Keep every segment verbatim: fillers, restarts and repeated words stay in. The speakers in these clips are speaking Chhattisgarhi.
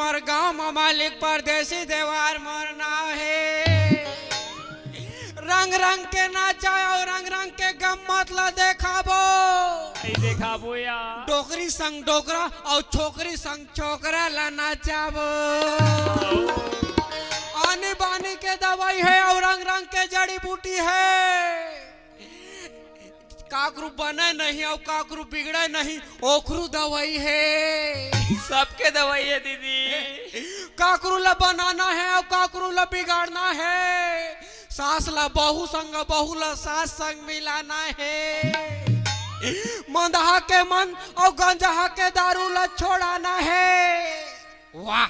हमर गांव म मालिक परदेसी देवार मोर नाव हे। रंग रंग के नाचा अउ रंग रंग के गम्मत ला देखाबो। अई देखाबो यार। डोकरी संग डोकरा अउ छोकरी संग छोकरा ला नाचाबो। आनी बानी के दवाई हे अउ रंग रंग के जड़ी बूटी हे। काकरू बने नहीं अउ काकरू बिगड़े नहीं, ओखरू दवाई हे। सबके दवाई हे दीदी। काकरू ला बनाना हे अउ काकरू ला बिगाड़ना हे। सास ला बहू संग, बहू ला सास संग मिलाना हे। मंदहा के मन अउ गंजहा के दारू ला छोड़ाना हे। वाह,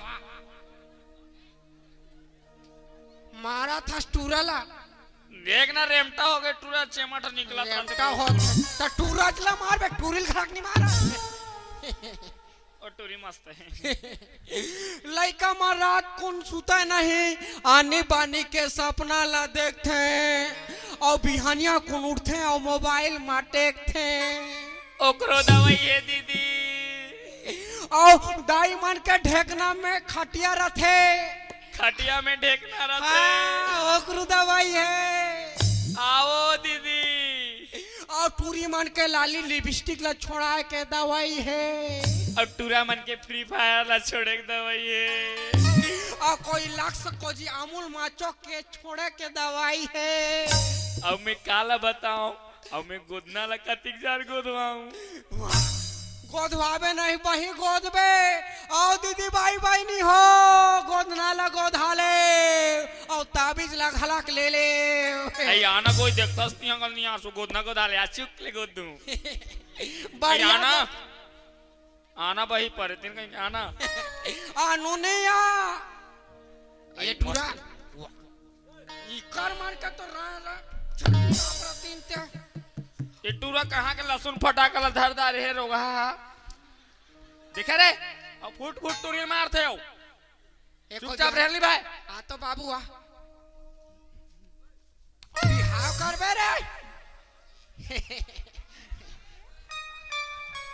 मारा था टूरा ला। देख ना, रेमटा हो गए, टूरा चेमट निकला था। रेमटा हो त टूरा चला मार बे, टूरिल खड़क नहीं मारा। ओ टूरी मस्त हे। लइका मन रात कुन सुते नहीं, आनी बानी के सपना ला देखथे, अउ बिहनिया कुन उठथे अउ मोबाइल मा टेकथे। ओकरो दवाई हे दीदी। अउ दाई मन के ढेकना में खटिया रथे। खटिया में ढेकना रथे। हाँ, ओकरो दवाई हे। आओ दीदी। अउ टूरी मन के लाली लिपस्टिक ला छोड़ाए के दवाई हे। अउ टूरा मन के फ्री फायर ला छोड़े के दवाई हे। अउ कोई लक्स कोजी अमूल माचो के छोड़े के दवाई हे। अब मैं काला बताऊं, अब मैं गोदना ला कतिक जार गोदवाऊं। वाह, गोदवाबे नहीं बही गोदबे। अउ दीदी बाई बाई नहीं हो, गोदना ला गोदा ले, अउ ताबीज ला घलक ले ले। अई आना कोई देखता हस तिहां गल नहीं आसू गोदना गोदा ले, आ चुक ले गोद दूं। बढ़िया आना। तो आना बही परे, तीन कहीं आना। आनू नहीं आ। ये अई टूरा। मस्त। वाह। इकर मन के तो रा-, रा-, छत्तीस आपरा तीन ते। ये टूरा कहाँ के लहसुन फटाका ला धर डारे हे रोगहा। देखे रे, अब फुट फुट टूरी मारथे हो। ए चुपचाप खोजा। रह ली भाई। आ तो बाबू आ। बिहाव करबे रे।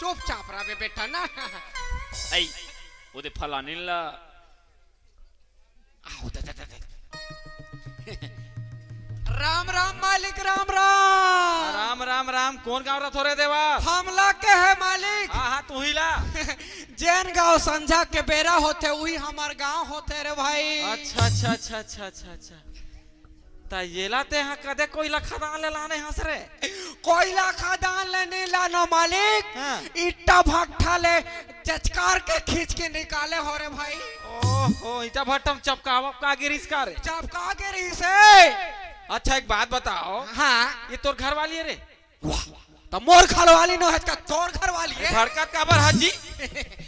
चुपचाप रहबे बेटा ना। अई, ओदे फलानी ला। आओ, दे, दे, दे, दे। राम राम मालिक, राम राम। राम, राम, राम। कोन गाँव रथो रे देवा? हमला के हे मालिक। हाँ, हाँ, तू ही ला। जेन गाँव संझा के बेरा होथे, उही हमर गाँव होथे रे भाई। अच्छा, अच्छा, अच्छा। त येला तेहा कदे कोइला खदान ले लाने हस रे? कोइला खदान ले नहीं लानो मालिक। हाँ। ईटा भट्ठा ले जचकार के खींच के निकाले हो रे भाई। ओहो, ईटा भट्ठा में चपका वपका गिरिस का रे? चपका गिरिस हे। अच्छा, एक बात बताओ। हाँ। ये तोर घर वाली हे रे? वाह, त मोर घरवाली नो हे, का तोर घरवाली हे? भड़कत काबर हस जी?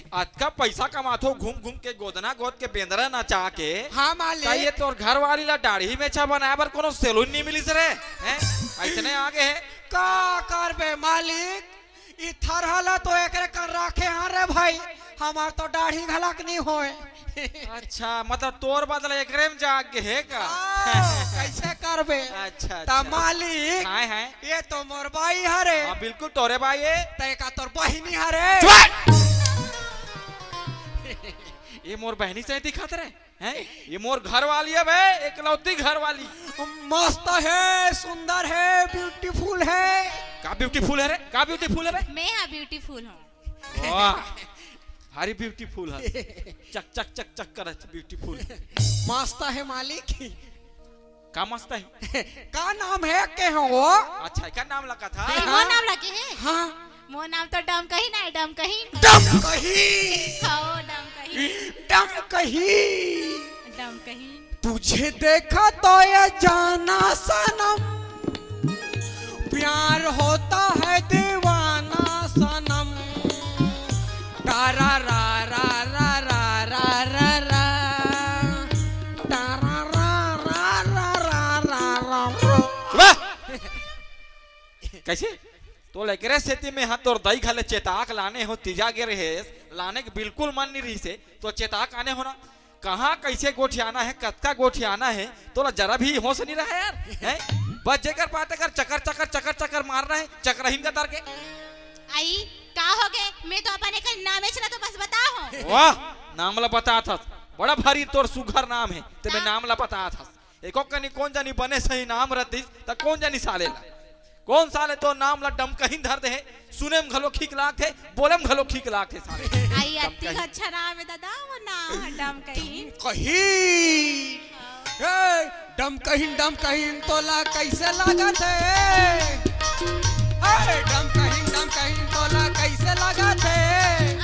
अतका पैसा कमाथो, घूम घूम के गोदना गोद के बेंदरा नचा के। हाँ, मालिक। त ये तोर घरवाली ला दाढ़ी मेछा बनाए बर कोनो सैलून नहीं मिलिस रे? हैं? अइसने आगे हे। का करबे मालिक? ई थरहा ला तो एकरे कर राखे हन रे भाई, हमार तो दाढ़ी घलक नहीं होय। अच्छा, मतलब तोर बदला एकरे में जाग गे हे का? हाँ, कैसे करबे? अच्छा, त अच्छा। मालिक, हाय, हाय। ये तो मोर बाई हरे। हाँ, बिल्कुल तोरे बाई हे। त एका तोर बहिनी हरे। चुप! ये मोर बहिनी से दिखत रे? हैं? ये मोर घर वाली हे बे, एकलौती घर वाली। मस्त हे, सुंदर हे, beautiful हे। का beautiful हे रे? का beautiful हे बे? मैं हाँ beautiful हूँ। वाह, भारी beautiful हे। चक, चक, चक, चक करत beautiful। मस्त हे मालिक। का मस्त हे? का नाम हे, के हो वो? अच्छा, का नाम लगा था? अरे, मोर नाम लगे हे? हाँ। मोर नाम तो डमकही ना हे, डमकही। डमकही। हाँ, डमकही। डमकही। डमकही। तुझे देखा तो ये जाना सनम, प्यार होता है दीवाना सनम। तारा रा रा रा रा रा रा रा। तारा रा रा रा रा रा रा रा। वाह! कैसे? तो एकरे सेती में हाँ तोर दाई घले चेताक लाने हो, तीजा गे रहेस, लाने के बिल्कुल मन नहीं रहिसे, तो चेताक आने हो ना। कहाँ कैसे गोठियाना हे, कतका गोठियाना हे, तोला जरा भी होश नहीं रहा यार, हैं? बस जेकर पाते कर चकर, चकर, चकर, चकर मारना हे, चकरहीन का तर के। आई, का हो गे? मैं तो अपन एकर नामे छला तो बस बताओ। वाह, नाम ला बतात हस, बड़ा भारी तोर सुघर नाम हे, ते मैं हाँ। नाम ला बतात हस। एको कनी कोन जानी बने सही नाम रतिस, त कोन जानी साले ला। कोन साले तोर नाम ला डमकहीन धर दे हे, सुने म घलो ठीक लागथे, बोले म घलो ठीक लागथे साले। आई, अति डमकहीन। अच्छा नाम हे दादा, वो नाम हे डमकहीन। कही। ए, डमकहीन, डमकहीन तोला कइसे लागत हे? ए, डमकहीन, डमकहीन तोला कइसे लागत हे?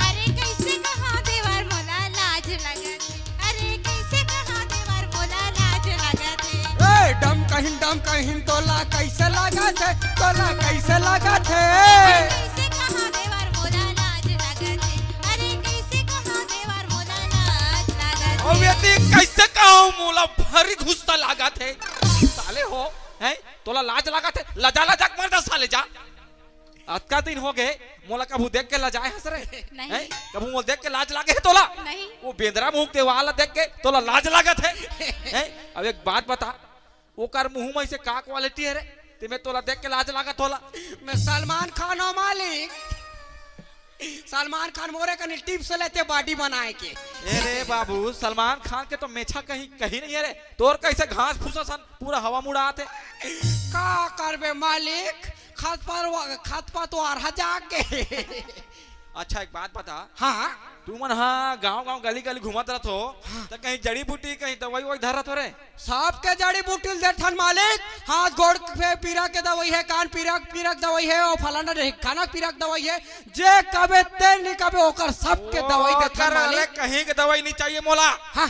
अरे कइसे कहा देवर मोला लाज लागत हे। अरे कइसे कहा देवर मोला लाज लागत हे। ए, डमकहीन, डमकहीन तोला कइसे लागत हे? तोला कइसे लागत हे? अरे कइसे कहा देवर मोला लाज लागत हे। अरे कइसे कहा देवर मोला लाज लागत हे। अउ ये ती कइसे कहूँ मोला भारी गुस्सा लागत हे। साले हो, हैं? तोला लाज लागत हे? लजा लजा के मर जा साले जा। अतका दिन हो गे, मोला कभू देख के लजाए हस रे? नहीं। हैं? कभू मोला देख के लाज लागे हे तोला? नहीं। वो बेंदरा मुंह के वाला देख के तोला लाज लागत हे? हैं? अब एक बात बता, ओकर मुंह में से का quality हे रे? ते में तोला देख के लाज लागत होला? मैं सलमान खान हूँ मालिक। सलमान खान मोरे कनी tips लेथे body बनाए के। ए रे बाबू, सलमान खान के तो मेछा कहीं, कहीं नहीं हे रे। तोर कइसे घास फूसा सन पूरा हवा म उड़ात हे। का करबे मालिक, खत पर, खत पतवार ह जाके। अच्छा, एक बात बता। हाँ। तुमन हा गांव-गांव, गली-गली घूमत रहत हो, हाँ। त कहीं जड़ी बूटी, कहीं दवाई-ववाई धरत हो रे? सबके जड़ी बूटी ल देथन मालिक। हाथ गोड़ पे पीरा के दवाई हे, कान पीरा, पीरा के दवाई हे, अउ फलाना ढेकाना पीरा के दवाई हे। जे कबे ते नी कबे ओकर सबके ओ, दवाई देथन कर मालिक। ले, कहीं के दवाई नहीं चाहिए मोला। हाँ।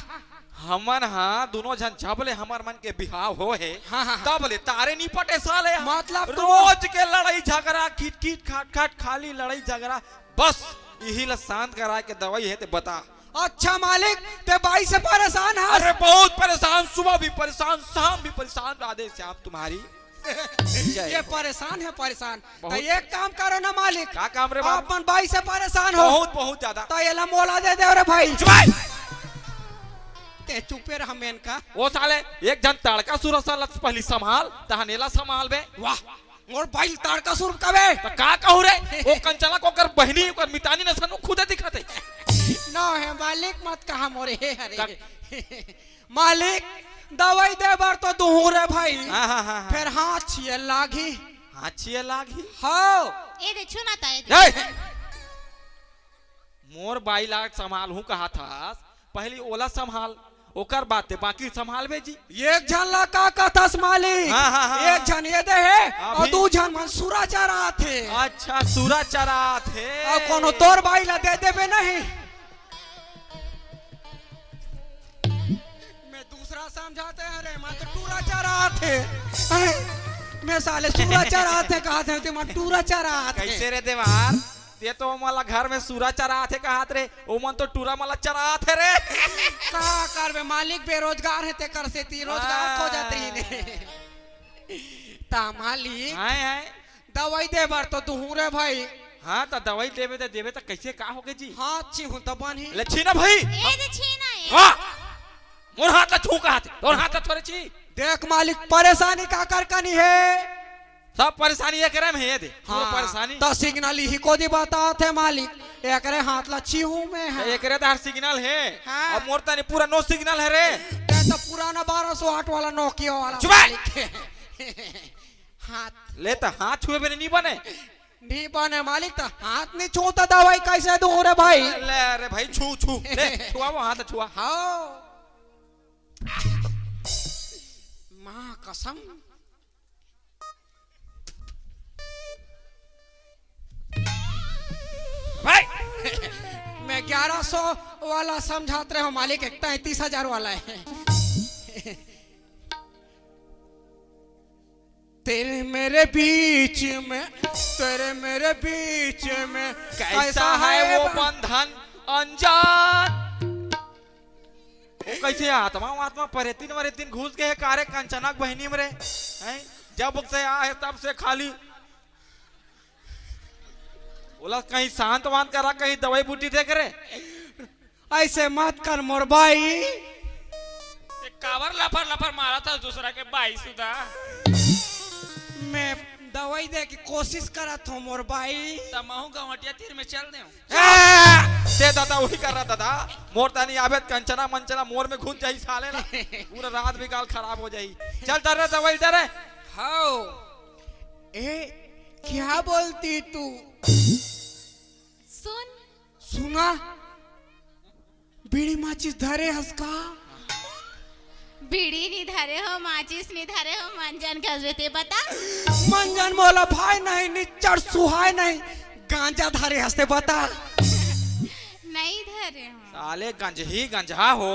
हमन हा दुनों झन जब ले हमर मन के बिहाव हो हे, हाँ, हाँ, हाँ। तब ले तारे नी पटे साले। मतलब तू रोज के लड़ाई झगड़ा, किट किट खाट खाट, खाली लड़ाई झगड़ा। बस इही ला शांत कराए के दवाई हे ते बता। अच्छा मालिक, ते बाई से परेशान हस? अरे बहुत परेशान, सुबह भी परेशान, शाम भी परेशान, राधे श्याम तुम्हारी। जय ये हो। परेशान हे, परेशान। बहुत। त एक काम करो ना मालिक। का काम रे बाबू? अपन बाई से परेशान हो। बहुत, बहुत ज्यादा। त एला मोला दे दे रे भाई। चुप भाई। ते चुपे रह मेनका। ओ साले, एक झन ताड़कासुर साला पहली संभाल, तहन एला संभाल बे। वाह, मोर बाई ताड़कासुर कबे? त का कहूँ रे? ओ कंचना के ओकर बहिनी, ओकर मितानी नसन खुदे दिखत हे। ना हे मालिक, मत कहा मोरे, हे हरे। का मालिक, दवाई दे बर तो दुहूँ रे भाई। हाँ, हाँ, हाँ, हाँ। फेर हाथ छिए लागही। हाथ छिए लागही? हव। ए दे, छू ना ता, ए दे। ए! मोर बाई ला संभालहूँ कहत हस, पहली ओला संभाल, ओकर बाद ते बाकी संभालबे जी। एक झन ला का कथस मालिक? हाँ, हाँ, हाँ, एक हाँ। झन ये दे हे, अभी अउ दू झन मन सुरा चरात हे। अच्छा, सुरा चरात हे। अउ कोनो तोर बाई ला दे देबे नहीं। मैं दूसरा समझाते हैं रे, मैं तो टूरा चरात हे। हैं? मैं साले सुरा चरात हे कहत हे, ते मैं टूरा चरात हे। कइसे रे देवार? ते तो ओमन ला घर में सुरा चरात हे कहत रे, ओमन तो टूरा मन ला चरात हे रे। का करबे मालिक, बेरोजगार हे तेकर सेती रोजगार हाँ। खोजत रहिन हे। ता मालिक, हाय, हाय। दवाई दे बर तो दुहूँ रे भाई। हाँ, त दवाई देबे त देबे त कइसे का होगे जी? हाथ छीहूँ त बनही। ले छी ना भाई। ए दे छी ना ए। हाँ। मोर हाथ ला छू कहत हे, तोर हाथ ला थोरे छी। देख मालिक, परेशानी काकर कनी हे? सब परेशानी एकरे में हे, ये दे। पूरा हाँ, परेशानी। त signal इही कोती बतात हे मालिक, एकरे हाथ ला छीहूँ मैं हा। त एकरे त हर signal हे। हाँ। अब मोर तनी पूरा no signal हे रे। ते तो पुराना बारह सौ आठ वाला Nokia वाला चुप! मालिक। हाथ। ले त हाथ छुए बिना नी बने। नी बने मालिक, त हाथ नी छूँव त दवाई कइसे दूँ रे भाई? ले रे भाई, छू, छू। ले, छुआ वो हाथ छुआ। हव। माँ कसम। भाई! मैं ग्यारह सौ वाला समझात रहेंव मालिक, एक तैंतीस हजार वाला हे। तेरे मेरे बीच में, तेरे मेरे बीच में कैसा कैसा है है वो बा- बंधन अनजान? वो कइसे आत्मा, आत्मा परेतिन वरेतिन घुस गे हे का रे कंचना के बहिनी में रे? हैं? जब से आए हे तब से खाली ओला कहीं शांत वांत करा, कहीं दवाई बूटी दे के रे। अइसे मत कर मोर बाई। ये काबर लफर लफर मारत हस दूसरा के बाई सुदा? मैं दवाई दे के कोशिश करत हो मोर बाई। त महू गंवटिया तीर में चल देव। ए, ते दादा वही कर रहा दादा। मोर तानी आबे त कंचना मंचना मोर में घुस जाही साले ला। पूरा रात बिगाल खराब हो जाही। चल दे रे दवाई दे रे। हाओ। ए, क्या बोलती तू? सुन। सुना, बीड़ी माचिस धरे हस का? बीड़ी नी धरे हो, माचिस नी धरे हो, मंजन कसबे ते बता। मंजन मोला भाई नहीं, निच्चर सुहाय नहीं, गांजा धरे हस ते बता। नहीं धरे हो। साले गंजही गंजहा हो,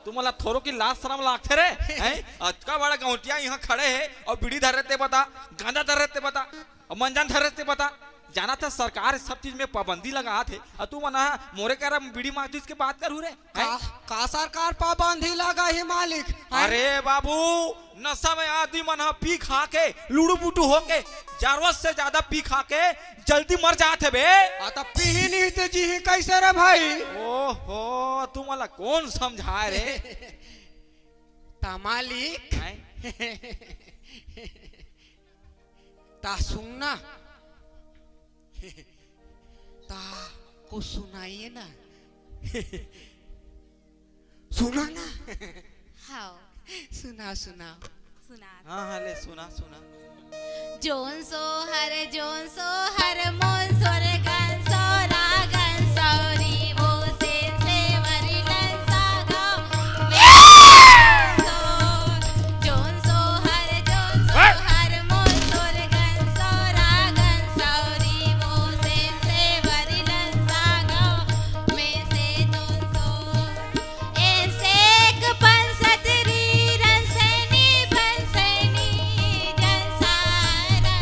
तू मोला थोरो की लाज शरम लागथे रे, हैं? अतका बड़ा गौंटिया यहाँ खड़े हे अउ बीड़ी धरे ते बता, गांजा धरे ते बता, अउ मंजन धरे ते बता। जाना था सरकार सब चीज में पाबंदी लगात हे, अउ तू मन ह मोरे करा बीड़ी माचिस के बात करहू रे, हैं? का, का सरकार पाबंदी लगा हे मालिक? हैं? अरे बाबू, नशा में आदमी मन ह पी खा के लुड़ू बुटू होके जरूरत से ज्यादा पी खा के जल्दी मर जात हे बे। आ, त पीही नहीं ते जीही कैसे रे भाई? ओहो, तू मोला कौन समझाए रे? त मालिक, हैं? ता सुनना, ता कुछ सुनाइए ना। सुना ना। हाओ। सुना, सुना। सुना। हाँ हाँ, ले सुना सुना। जोन सोहर, जोन सोहर, मोन सोर गन सोरा गन सौरी वो से सेवरी लन सागो। जोन सोहर, जोन सोहर, मोन सोर गन सोरा गन सौरी वो से सेवरी लन सागो। मैं से जोन सोहर एसेक पंसतरी रंसनी पंसनी जंसारन।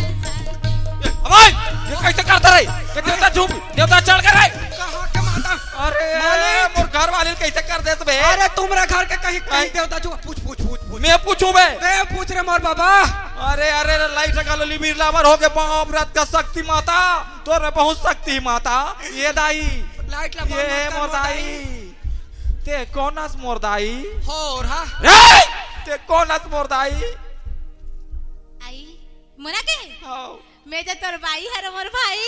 ए, अबे, ये कैसे करता रे? ये देवता झूम, देवता चढ़ कर रे। कहाँ के माता? अरे, मालिक। मोर घर वाले कैसे कर देत बे? अरे, तुम्हरे घर के कहीं, कहीं कहीं देवता छुआ। पूछ, पूछ, पूछ, पूछ। मैं पूछूं बे? ए, पूछ रे मोर बाबा। अरे, अरे, रे, लाइट का लोली मिरला मर हो गए, बाप रे, अतका शक्ति माता, तोर बहुत शक्ति माता। ये दाई, लाइट ला बंद ये मत कर, मोर मोर दाई। दाई, ते कौन अस मोर दाई? हो रहा। रे, ते कौन अस मोर दाई? आई, मोरा के? आओ। मैं तो तोर बाई हर मोर भाई।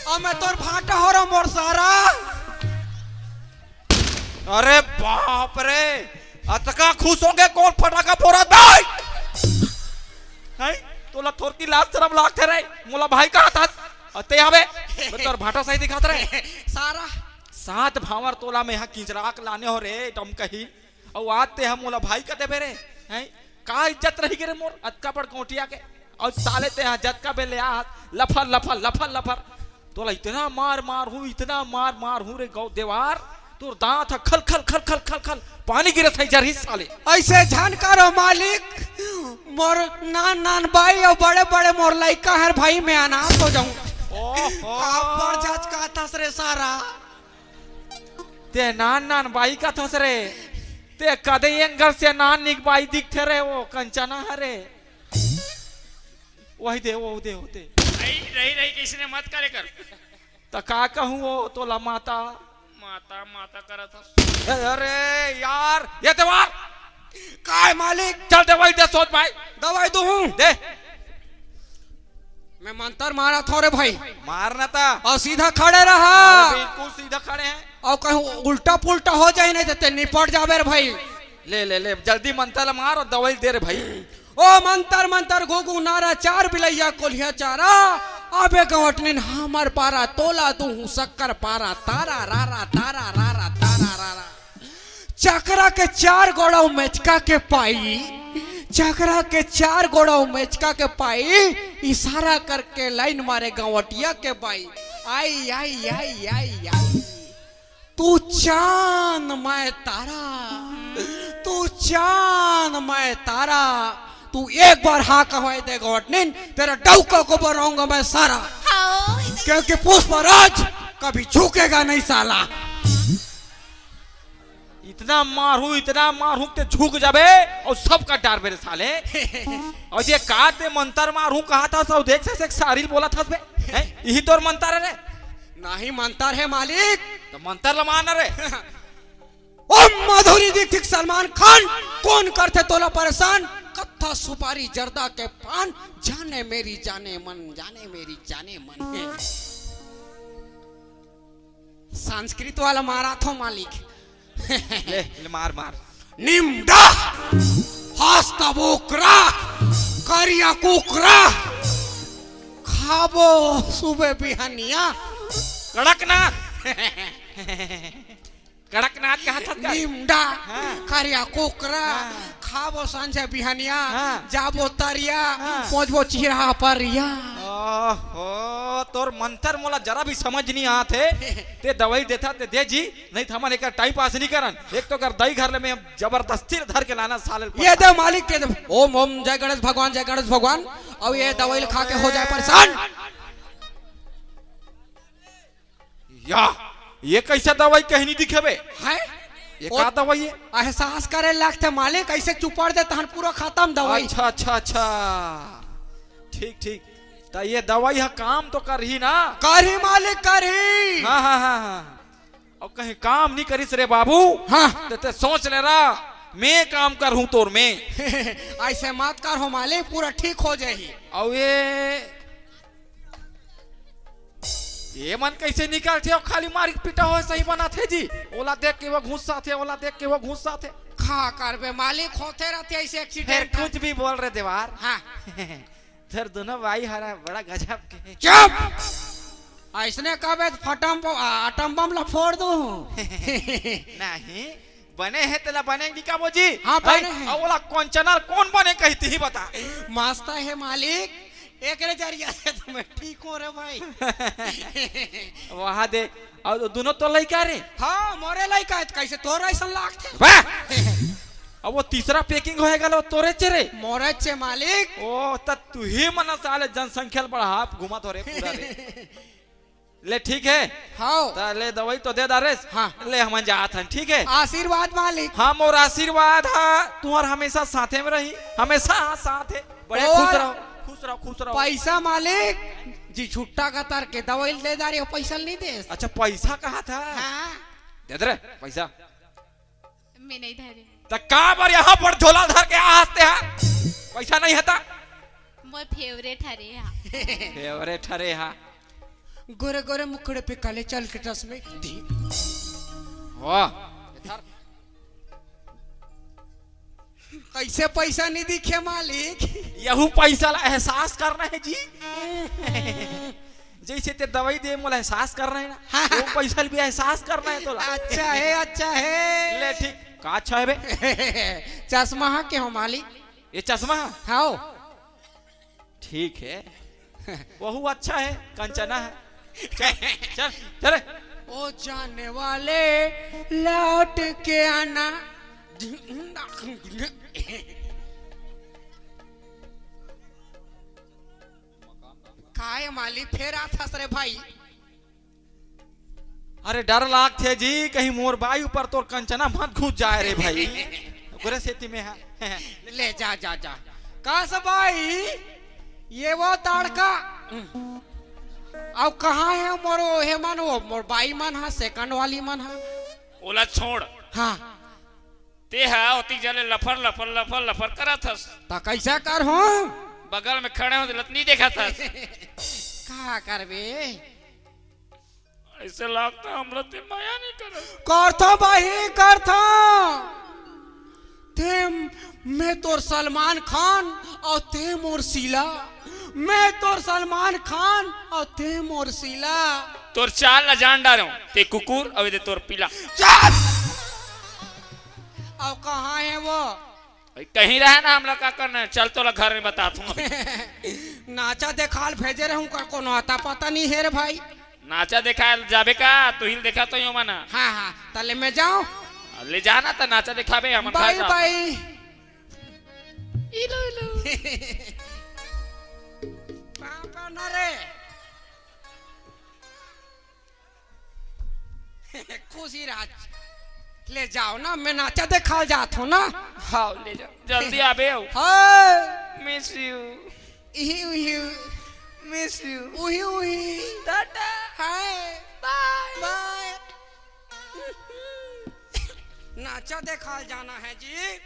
अब मैं तोर भाटा हो रहा मोर सारा। अरे बाप रे, अतका खुश होगे कौन फटाका फोड़ा दाई? हैं? तोला थोरकी लाज शरम लागथे रे, मोला भाई कहा था। अते आबे, मैं तोर भाटा सही दिखात रे। सारा। सात भांवर तोला मैं हा किंचराक लाने हो रे, डमकही। अउ आज ते हा मोला भाई का देबे रे, हैं? का इज्जत रही गे रे मोर, अतका बड़ गोटिया के। अउ साले ते हा जतका बेले आ, लफर, लफर, लफर, लफर। तोला इतना मार मार हूँ, इतना मार मार हूँ रे गौ देवार, तोर दांत ह खल खल खल खल खल खल पानी गिरे सही जरही साले। ऐसे झन करो मालिक, मोर नान नान बाई और बड़े बड़े मोर लइका हर भाई, मैं अनाथ हो जाऊं। ओहो। का बड़ जात का थस रे सारा। ते नान नान बाई का थस रे, ते कदे एंगल से नान निक बाई दिखथे रे, वो कंचना हरे। वही दे, वो दे, वो दे। रही रही रही, किसी ने मत करे कर। त का कहूँ वो तोला माता। माता माता करत हस। ए, अरे यार, ये देवार, काय मालिक? चल दवाई दे सोच भाई। दवाई दूं? दे। मैं मंतर मारा थो रे भाई। मारना था। और सीधा खड़े रहा। बिल्कुल सीधा खड़े हैं। और कहूँ उल्टा पुल्टा हो जाए नहीं तो ते निपट जाबे रे भाई। ले ले ले, जल्दी मंतर मार और दवाई दे रे भाई। ओ मंतर मंतर घुघु नारा चार बिलैया कोलिया चारा। अबे गवटनिन हमर पारा तोला दूहूं शक्कर पारा तारा रारा तारा रारा तारा रारा। चकरा के चार गोड़ा मेचका के पाई, चकरा के चार गोड़ा मेचका के पाई, इशारा करके लाइन मारे गवटिया के बाई। आई आई आई आई आई। तू चांद मैं तारा, तू चांद मैं तारा, तू एक बार हाँ कहवाई दे गौटनिन, तेरा डौका को बनाऊंगा मैं सारा। हाओ। क्योंकि पुष्पराज कभी झुकेगा नहीं साला। इतना मारू, इतना मारू के झुक जाबे और सबका डर बेरे साले। और ये का ते मंतर मारू कहा था, सब देख से, से सारिल बोला था बे। हैं? यही तोर मंतर है रे। नहीं मंतर है मालिक। तो मंतर ला मार ना रे। ओ माधुरी दीक्षित, सलमान खान, कौन करथे तोला परेशान? कत्था सुपारी जर्दा के पान, जाने मेरी जाने मन, जाने मेरी जाने मन। संस्कृत वाला मारा थो मालिक। ले, ले मार मार। निम्डा, हस्त बोकरा, करिया कुकरा, खाबो सुबह बिहनिया। कड़कनाथ। कड़कनाथ कहा था का? निम्डा, हाँ। करिया कुकरा, हाँ। खाबो संझे बिहनिया, हाँ। जाबो तरिया, हाँ। पोजबो चिरहा परिया। ओहो, तोर मंतर मोला जरा भी समझ नहीं आत हे। ते दवाई देथा ते दे जी, नहीं तो हमन एकर टाइम पास नहीं करन। एक तो कर दई घर ले मैं जबरदस्ती ले धर के लाना साले ल ये दे मालिक के दे। ओम ओम जय गणेश भगवान, जय गणेश भगवान। अब ये दवाई खा के हो जाए परेशान। या, ये कैसा दवाई कहीं नहीं दिखे बे? है? ये का दवाई है? एहसास करे लगथे मालिक, ऐसे चुपड़ दे तहन पूरा खत्म दवाई। अच्छा अच्छा अच्छा, ठीक ठीक। त ये दवाई हा काम तो करही ना? करही मालिक, करही। हाँ हाँ हाँ हाँ। और कहीं काम नहीं करिस रे बाबू? हाँ। ते, ते सोच ले रहा, मैं काम करहूँ तोर में। ऐसे मत कर हो मालिक, पूरा ठीक हो जाही। और ये ये मन कैसे निकलथे और खाली मारी पिटा हो सही बनाथे जी। ओला देख के वो घुस्साथे, ओला देख के वो घुस्साथे। का करबे मालिक, होते रहते ऐसे फिर एक्सीडेंट। कुछ भी बोल रहे देवार। हाँ। फिर दोनों भाई हरा बड़ा गजब के। चुप। ऐसने कहबे तो फटम ब-, आ, atom bomb ला फोड़ दू। नहीं, बने है तेला बने नहीं का बोजी? हाँ, बने है। और ओला कौन चैनल कौन बने कहती ही बता। मस्त है मालिक, एकरे जरिया से तो मैं ठीक हूँ रे भाई। वहाँ दे। और दोनों तो लइका रे। हाँ, मोरे लइका है, कैसे तोर ऐसा लागथे? वाह! अब वो तीसरा packing होए गलो तोरे चेरे। मोरे चे मालिक। ओ, त तू ही मन साले जनसंख्या ल बढ़ा घुमा थो रे पूरा रे। ले ठीक है। हाँ। त ले दवाई तो दे दारेस। हाँ। ले हमन जात हन, ठीक है। आशीर्वाद मालिक। हाँ, मोर आशीर्वाद हा तुहर हमेशा साथे में रही, हमेशा साथ है। बड़े और खुश रहो, खुश रहो, खुश रहो। पैसा मालिक जी छुट्टा का तार के दवाई ले जा रहे हो, पैसा नहीं दे। अच्छा, पैसा कहा था? हाँ। दे दे रे पैसा। मैं नहीं धरे। त का बर यहाँ पर झोला धर के हंसते हैं? पैसा नहीं है त? मोर फेवरेट हरे हा। फेवरेट हरे हा। गोरे गोरे मुखड़े पे काले चाल के चश्मे। वाह। कैसे पैसा नहीं दिखे मालिक? यहू पैसा ला एहसास करना है जी। जैसे ते दवाई दे मोला एहसास करना है ना, हाँ। वो पैसा भी एहसास करना है तोला। अच्छा है, अच्छा है। ले ठीक, का अच्छा है बे? चश्मा हा के हो मालिक? ये चश्मा? हाओ। ठीक है, वहू अच्छा है, कंचना है। चल, चल, चल रे। ओ जाने वाले लौट के आना। काय मालिक फेर आथस रे भाई? अरे डर लागथे जी, कहीं मोर बाई ऊपर तोर कंचना मत घुस जाए रे भाई। ओकरे सेती में हा। ले जा, जा, जा। का से बाई? ये वो ताड़का। अब कहाँ है मोर, हे मन, वो मोर बाई मन हा, सेकंड वाली मन हा। ओला छोड़। हाँ। ते हा ओती जले लफर लफर लफर लफर करत हस। त कैसा कर हूँ? बगल में खड़े हो लत नहीं देखा था। का करबे? ऐसे लागता हमरा ते माया नहीं करत। करथो बाई, करथो। ते, मैं तोर सलमान खान और ते मोर शीला। मैं तोर सलमान खान और ते मोर शीला। तोर चाल ला जान डारो, ते कुकुर अवे दे तोर पीला। चुप! और कहाँ है वो? कहीं रहे ना, हमला का करना है? चल तोला घर में बता दूँ अभी। नाचा देखाल भेजे रहूं का, कोनो आता पता नहीं है रे भाई। नाचा देखा जाबे का? तू ही देखा तो यो मना। हाँ हाँ, तले मैं जाऊं। ले जाना त नाचा देखाबे हमन बाय घर जाओ। बाय। इलो इलो। पापा ना रे। खुशी राज। ले जाओ ना, मैं नाचा देखाल जात हूँ ना। हाँ ले जाओ, जल्दी आबे हो। हाय। Miss you। इही उही। Miss you। उही उही। टाटा। हाय। बाय। बाय। नाचा देखाल जाना है जी।